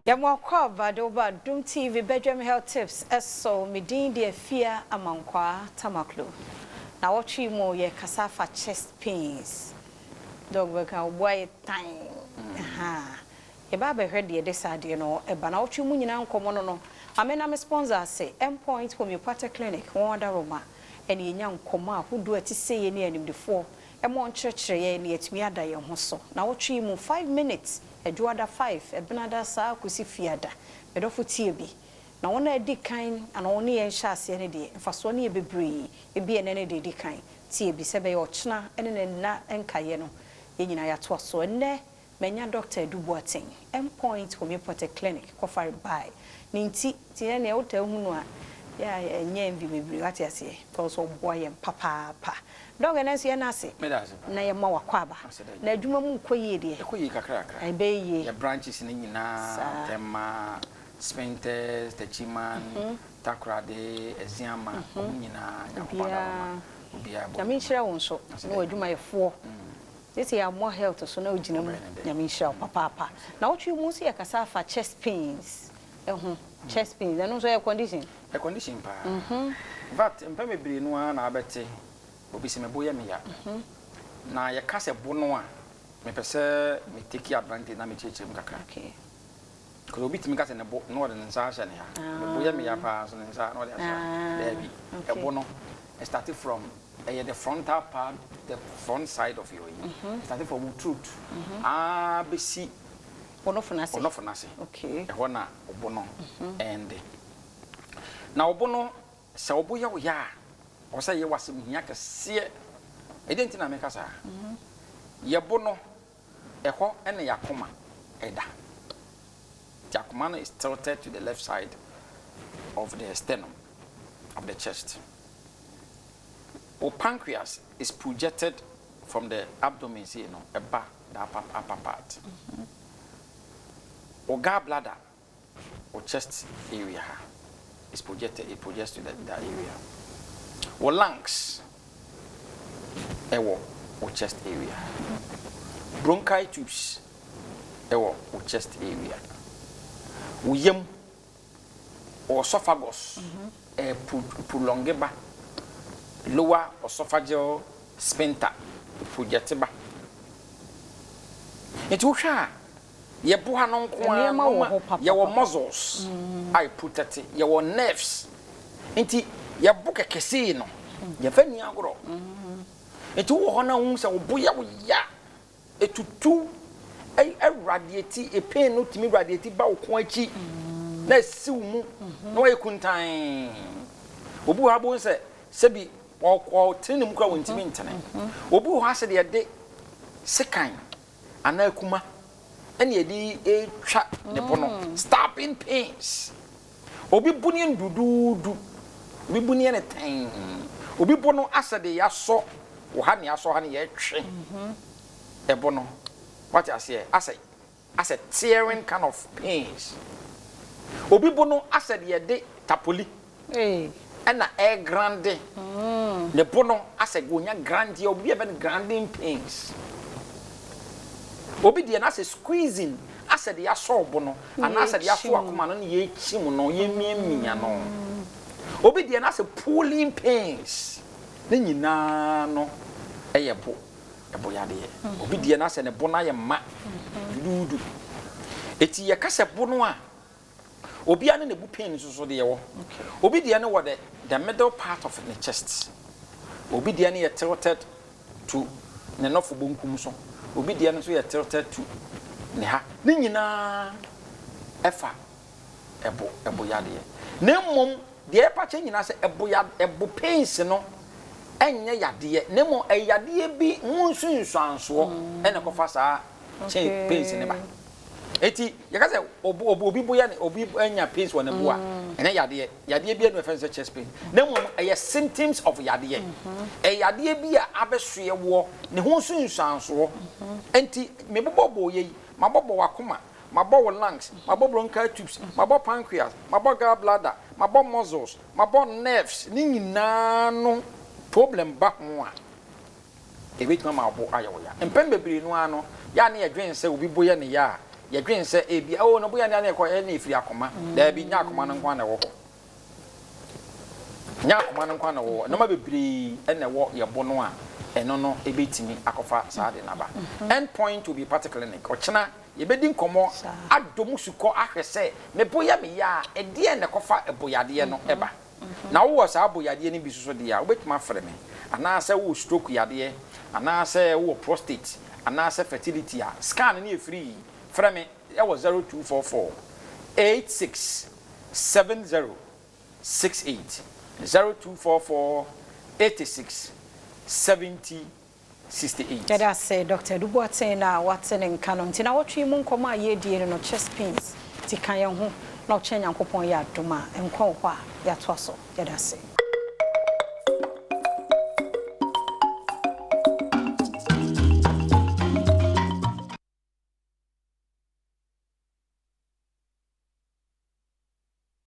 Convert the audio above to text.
Yɛma wo akwaaba de wo ba Adom TV Badwam Health Tips so. Me din de Afia Amankwaa Tamaklo. Nawɔtwe yi mu yɛrekasa afa chest pains. Dɔg bɛka wo bo ayɛ tan. Ahaa. Yɛba abɛhwɛ deɛ ɛde saa adeɛ no ba. Nawɔtwe mu nyinaa nkɔmmɔ no no, ma me na me sponsor ase, Endpoint Homeopathic Clinic, wɔn adaworoma ɛne yɛnya nkɔmmɔ ahodoɔ a ɛte sei ne animdefoɔ ma wɔnkyerɛkyerɛ yɛn na yɛatumi ada yɛn ho so. Nawɔtwe yi mu, 5 minutes Ɛdwoada 5, Ɛbenada saa kɔsi Fiada. Me dɔfo tie bi. Na wɔn a adi kan anaa wɔne yɛn hyɛ aseɛ no deɛ, mfasoɔ no yɛ bebree. Ebia ɛnnɛ ne deɛ ɛdi kan. Tie bi sɛ ɛbɛyɛ ɔkyena ne ne nna nkaeɛ no, yɛn nyinaa yɛatoa so. Ɛnnɛ, manya Dɔkta Adu Boateng, Endpoint Homeopathic Clinic, kɔfare bae. Ne nti, nti ɛnneɛ wotaa hu no a, yɛ a ɛnyɛ envy bebree, woate aseɛ? Because ɔboa yɛn papaapa. Dɔk, ɛnnɛ nso yɛn ase Meda ase paa. na yɛma wo akwaaba. Ase dɛ. Na adwuma mu rekɔ yie deɛ? Ɛkɔ yie kakrakra. Ɛbɛyɛ yie. Yɛ branches no nyinaa, Saa. Tema, Spintex, Techiman, Takoradi, Aziama, wɔn nyinaa Nyankopɔn adawoma, Obiara. obiara bɔ Nyame adwuma. nhyira wo nso Ase ne dɛ. w'adwumayɛfoɔ. Sese yɛammɔ health so na wogyina mu. Ɔbɛyɛ ne dɛ. Nyame nhyira wo papaapa. Na wotwe mu nso yɛkasa afa chest pains ho. Chest pains, ɛno nso ɛyɛ condition? Ɛyɛ condition paa. In fact, mpɛn bebree no ara na wabɛte obi sɛ me bo yɛ me ya. Na yɛka sɛ bo no a, mepɛ sɛ me take advantage na mekyerɛkyerɛ mu kakra. Because obi tumi ka sɛ ne bo na ɔde ne nsa ahyɛ ne ha. Me bo yɛ me ya paa nso ne nsa na ɔde ahyɛ ha. Daabi. Ɛbo no, it started from ɛyɛ the frontal part, the front side of your yi. It started from wo throat. Ah, bɛsi Ɔnɔfo no ase. ɔnɔfo no ase. Ɛhɔ na ɔbo no ɛnde. Na ɔbo no, sɛ ɔbo yɛ wo ya a, ɔwɔ sɛ yɛ w'asɛm hia kɛseɛ. Ɛdeɛ nti na meka saa. Yɛbo no, ɛhɔ ɛna yɛakoma ɛda. Nti akoma no is tilted to the left side of the sternum of the chest. Wo pancreas is projected from the abdomen sei no, ɛba the upper part. Wo gallbladder, wo chest area ha is projected, it projects to that area. Wo lungs ɛwɔ wo chest area. Bronchi tubes ɛwɔ wo chest area. Wo yam, wo esophagus ɛ prolonge ba, lower esophageal sphincter project ba. Nti wohwɛ a, yɛbo ha no nko ara Nneɛma wɔ nneɛma hɔ papapapa. Yɛwɔ muscles a protect, yɛwɔ nerves. Nti yɛbo kɛkɛ sei no, yɛfa ni agorɔ. Nti wowɔ hɔ na wohu sɛ wo bo yɛ wo ya, etutu, ɛradiate, pain no tumi radiate ba wo kɔn akyi na esi wo mu na wɔyɛ kuntan. Obi wɔ ha bo sɛ sɛbi ɔtene ne mu kora wɔntumi ntene. Obi wɔ hɔ asɛ deɛ yɛde sekan anaa kuma ɛna yɛde etwa ne bo no, stabbing pains. Obi bu ne nduduudu, obi bu ne yɛ ne tɛn, obi bo no asɛ de yɛasɔ wɔ ha ne yɛasɔ ha ne yɛtwe ɛbo no, wate aseɛ, asɛ tearing kind of pains. Obi bo no asɛ de yɛde tapoli Hey. ɛna ɛgrande ne bo no, asɛ wonya grande. Obi yɛ bɛ no grinding pains. Obi deɛ no asɛ squeezing, asɛ de yɛasɔ bo no anaasɛ de yɛasɔ akoma no ne yɛkyim no, yɛmiamia no. Obi deɛ no asɛ pulling pains. Ne nyinaa no ɛyɛ bo ɛbo yadeɛ. Obi deɛ no asɛ ne bo no ayɛ ma duduudu. Eti yɛka sɛ bo no a, obiara ne ne bo pain nso so deɛ wɔ. Obi deɛ no wɔ the middle part of ne chest. Obi deɛ no yɛ tilted to ne nɔfo bonkum so. Obi deɛ no nso yɛ tilted to ne ha. Ne nyinaa ɛfa ɛbo yadeɛ. Na mmom deɛ ɛpa kyɛ nyinaa sɛ ɛbo ya ɛbo pains no ɛnyɛ yadeɛ, na mmom ɛyɛ yadeɛ bi ho nsunsuansoɔ ɛna ɛkɔfa saa kyɛn pains ne ba. Eti yɛka sɛ obi bo yɛ ne obi anya pains wɔ ne bo a, ɛnyɛ yadeɛ. Yadeɛ bi ɛna ɛfɛn sɛ chest pain, na mmom ɛyɛ symptoms of yadeɛ. Ɛyɛ yadeɛ bi a abɛsoɛ wɔ ne ho nsunsuansoɔ. Nti mebobɔ bɔ yɛ yi, mabɔbɔ w'akoma, mabɔ wo lungs, mabɔ bronchial tubes, mabɔ pancreas, mabɔ gallbladder, mabɔ muscles, mabɔ nerves. Ne nyinaa no problem ba ho a, ebetumi ama ɔbo ayɛ wo ya. Mpɛn bebree no ara no, yɛa ne yɛdwen sɛ obi bo yɛ ne ya a, Yɛdwen sɛ ebi, oh, no boyɛ ne ɛkɔ ɛna efiri akoma. Daabi, nyɛ akoma no nko ara na ɛwɔ hɔ. Nyɛ akoma no nko ara na ɛwɔ hɔ. Nneɛma bebree ɛna ɛwɔ yɛ bo no a ɛno no ebetumi akɔfa saa de naba. End Point Homeopathic Clinic, ɔkyena yɛbɛdi nkɔmɔ adɔ mu sukɔ ahwɛ sɛ me bo yɛ me yɛ a, ɛdeɛn na ɛkɔfa ɛboyadeɛ no ɛba. Na wowɔ saa boyadeɛ no bi soso deɛ a, wobɛtumi afrɛ me, anaasɛ wowɔ stroke yadeɛ, anaasɛ wowɔ prostate, anaasɛ fertility a, scan no yɛ free. Frɛ me ɛwɔ 0244 86 70 68, 0244 86 70 68. Yɛda ase, Dr. Edu Boateng, na wate ne nka no. Nti na wɔtwe mu nkɔmmɔ a yɛdie no, chest pains, nti ka yɛn ho na ɔkyɛn. Nyankopɔn yɛ adom a, nkwa wɔ hɔ a, yɛatoa so. Yɛda ase.